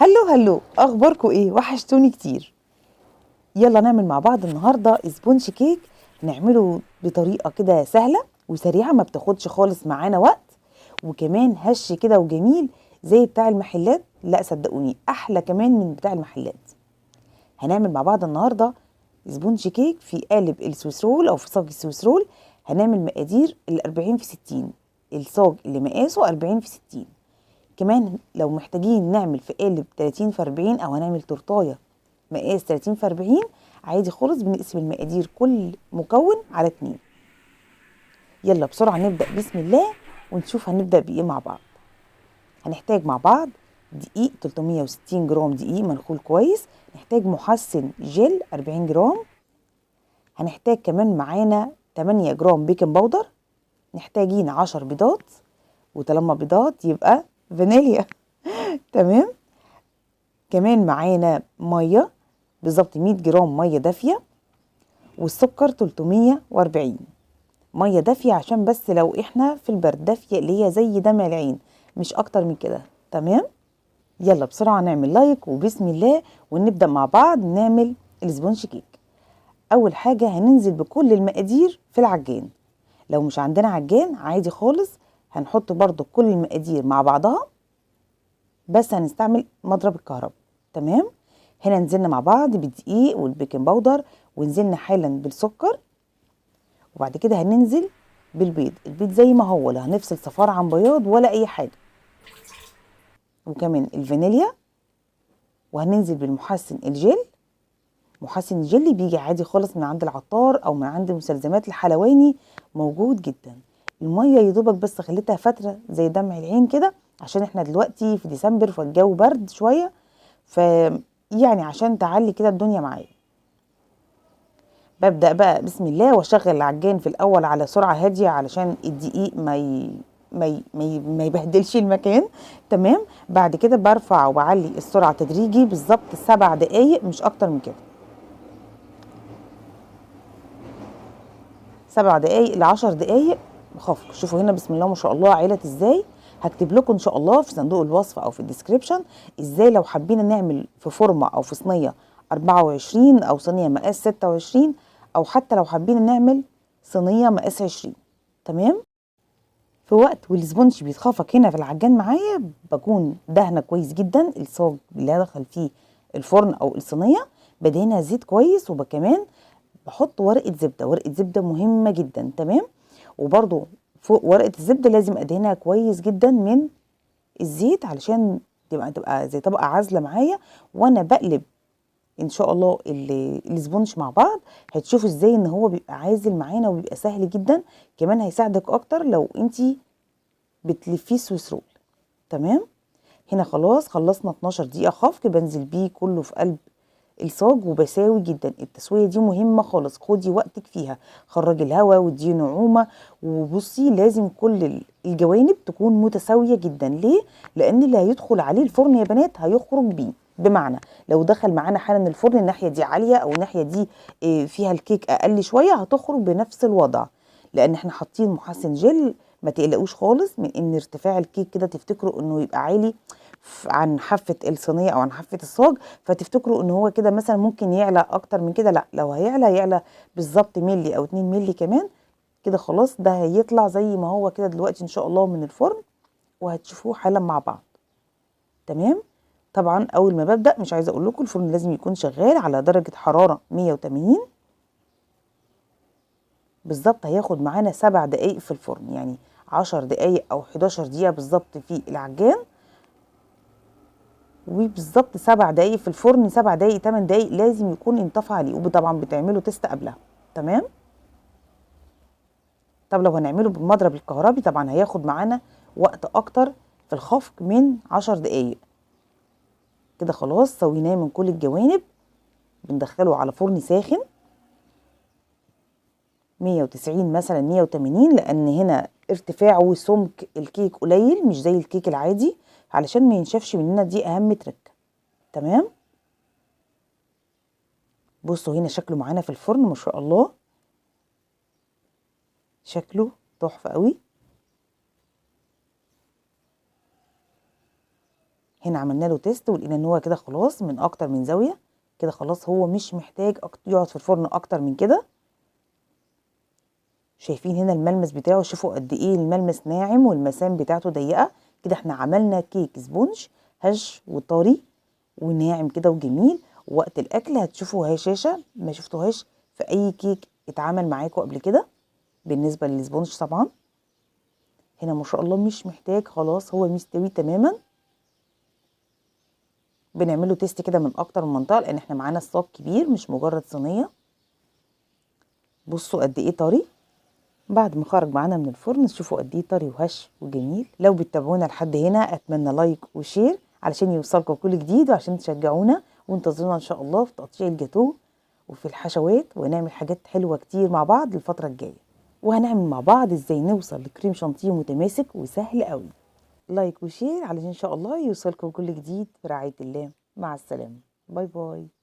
hello hello، اخباركم ايه؟ وحشتوني كتير. يلا نعمل مع بعض النهارده sponge cake، نعمله بطريقة كده سهلة وسريعة، ما بتاخدش خالص معانا وقت، وكمان هش كده وجميل زي بتاع المحلات. لا صدقوني احلى كمان من بتاع المحلات. هنعمل مع بعض النهارده sponge cake في قالب ال Swiss roll او في صاج ال Swiss roll. هنعمل مقادير ال40 في 60، الصاج اللي مقاسه 40 في 60. كمان لو محتاجين نعمل في قالب 30 في 40 او هنعمل تورتايه مقاس 30 في 40 عادي خالص، بنقسم المقادير كل مكون على 2. يلا بسرعة نبدأ بسم الله ونشوف هنبدأ بإيه مع بعض. هنحتاج مع بعض دقيق 360 جرام دقيق منخول كويس، نحتاج محسن جل 40 جرام، هنحتاج كمان معانا 8 جرام baking powder، محتاجين 10 بيضات، وطالما بيضات يبقى فانيليا تمام. كمان معانا مية بالظبط 100 جرام مية دافيه، والسكر 340. مية دافيه عشان بس لو احنا في البرد، دافيه اللي هي زي دمع العين مش اكتر من كده. تمام، يلا بسرعة نعمل like وبسم الله ونبدا مع بعض نعمل ال sponge cake. اول حاجة هننزل بكل المقادير في العجان. لو مش عندنا عجان عادي خالص هنحط برضو كل المقادير مع بعضها، بس هنستعمل مضرب الكهرباء. تمام، هنا نزلنا مع بعض بالدقيق وال baking powder، ونزلنا حالا بالسكر، وبعد كده هننزل بالبيض. البيض زي ما هو، لا هنفصل صفار عن بياض ولا اي حاجة، وكمان الفانيليا، وهننزل بالمحسن الجل. محسن الجل بيجي عادي خالص من عند العطار او من عند مستلزمات الحلواني، موجود جدا. المية يدوبك بس خليتها فترة زي دمع العين كده، عشان احنا دلوقتي في ديسمبر فالجو برد شوية، ف يعني عشان تعلي كده الدنيا معايا. ببدأ بقى بسم الله واشغل العجان في الاول على سرعة هادية علشان الدقيق ما يبهدلش المكان. تمام، بعد كده برفع وبعلي السرعة تدريجي بالظبط 7 دقايق مش اكتر من كده، 7 دقايق ل10 دقايق خفق. شوفوا هنا بسم الله ما شاء الله عيلت ازاي. هكتب لكم ان شاء الله في صندوق الوصف او في ال description ازاي لو حبينا نعمل في فورمه او في صينية 24 او صينية مقاس 26، او حتى لو حبينا نعمل صينية مقاس 20. تمام، في وقت وال sponge بيتخفق هنا في العجان معايا بكون دهنه كويس جدا الصاج اللي هدخل فيه الفرن او الصينية، بدهنها زيت كويس، وكمان بحط ورقة زبدة. ورقة زبدة مهمة جدا. تمام، وبرده فوق ورقة الزبدة لازم ادهنها كويس جدا من الزيت علشان تبقى زي طبقه عازله معايا. وانا بقلب ان شاء الله ال sponge مع بعض هتشوفوا ازاي ان هو بيبقى عازل معانا وبيبقى سهل جدا. كمان هيساعدك اكتر لو انتي بتلفيه Swiss roll. تمام، هنا خلاص خلصنا 12 دقيقة خفق، بنزل بيه كله في قلب الصاج وبساوي جدا. التسوية دي مهمة خالص، خدي وقتك فيها، خرجي الهواء ودي نعومة، وبصي لازم كل الجوانب تكون متساوية جدا. ليه؟ لان اللي هيدخل عليه الفرن يا بنات هيخرج بيه. بمعنى لو دخل معانا حالا الفرن الناحية دي عالية او الناحية دي فيها الكيك اقل شوية هتخرج بنفس الوضع، لان احنا حاطين محسن جل. ما تقلقوش خالص من ان ارتفاع الكيك كده تفتكروا انه يبقى عالي عن حافة الصينية او عن حافة الصاج، فتفتكروا ان هو كده مثلا ممكن يعلى اكتر من كده. لا، لو هيعلى يعلى بالظبط ملي او 2 ملي كمان كده، خلاص ده هيطلع زي ما هو كده دلوقتي ان شاء الله من الفرن، وهتشوفوه حالا مع بعض. تمام، طبعا اول ما ببدأ مش عايزة اقول لكم الفرن لازم يكون شغال على درجة حرارة 180 بالظبط. هياخد معانا 7 دقايق في الفرن، يعني 10 دقايق او 11 دقيقة بالظبط في العجان، وبالظبط 7 دقايق في الفرن، 7 دقايق 8 دقايق لازم يكون انطفى عليه، وطبعا بتعملوا تيست قبلها. تمام، طب لو هنعمله بالمضرب الكهربي طبعا هياخد معانا وقت اكتر في الخفق من 10 دقايق. كده خلاص سويناه من كل الجوانب، بندخله على فرن ساخن 190 مثلا 180، لان هنا ارتفاعه وسمك الكيك قليل مش زي الكيك العادي علشان ما ينشفش مننا، دي اهم تركه. تمام، بصوا هنا شكله معانا في الفرن ما شاء الله، شكله تحفة قوي. هنا عملنا له test ولقينا ان هو كده خلاص من اكتر من زاوية كده، خلاص هو مش محتاج يقعد في الفرن اكتر من كده. شايفين هنا الملمس بتاعه، شوفوا قد ايه الملمس ناعم والمسام بتاعته ضيقه كده. احنا عملنا كيك sponge هش وطري وناعم كده وجميل. وقت الاكل هتشوفوا هشاشة ما شفتوهاش في اي كيك اتعمل معاكم قبل كده بالنسبة لل sponge طبعا. هنا ما شاء الله مش محتاج، خلاص هو مستوي تماما. بنعمله test كده من اكتر من منطقة لان احنا معانا الصاج كبير مش مجرد صينية. بصوا قد ايه طري. بعد ما خرج معانا من الفرن شوفوا قد ايه طري وهش وجميل. لو بتتابعونا لحد هنا اتمنى like و share علشان يوصلكم كل جديد وعشان تشجعونا، وانتظرونا ان شاء الله في تقطيع الجاتوه وفي الحشوات، ونعمل حاجات حلوة كتير مع بعض الفترة الجاية. وهنعمل مع بعض ازاي نوصل لكريم شانتيه متماسك وسهل قوي. like و share علشان ان شاء الله يوصلكم كل جديد. في رعاية الله، مع السلامة، bye bye.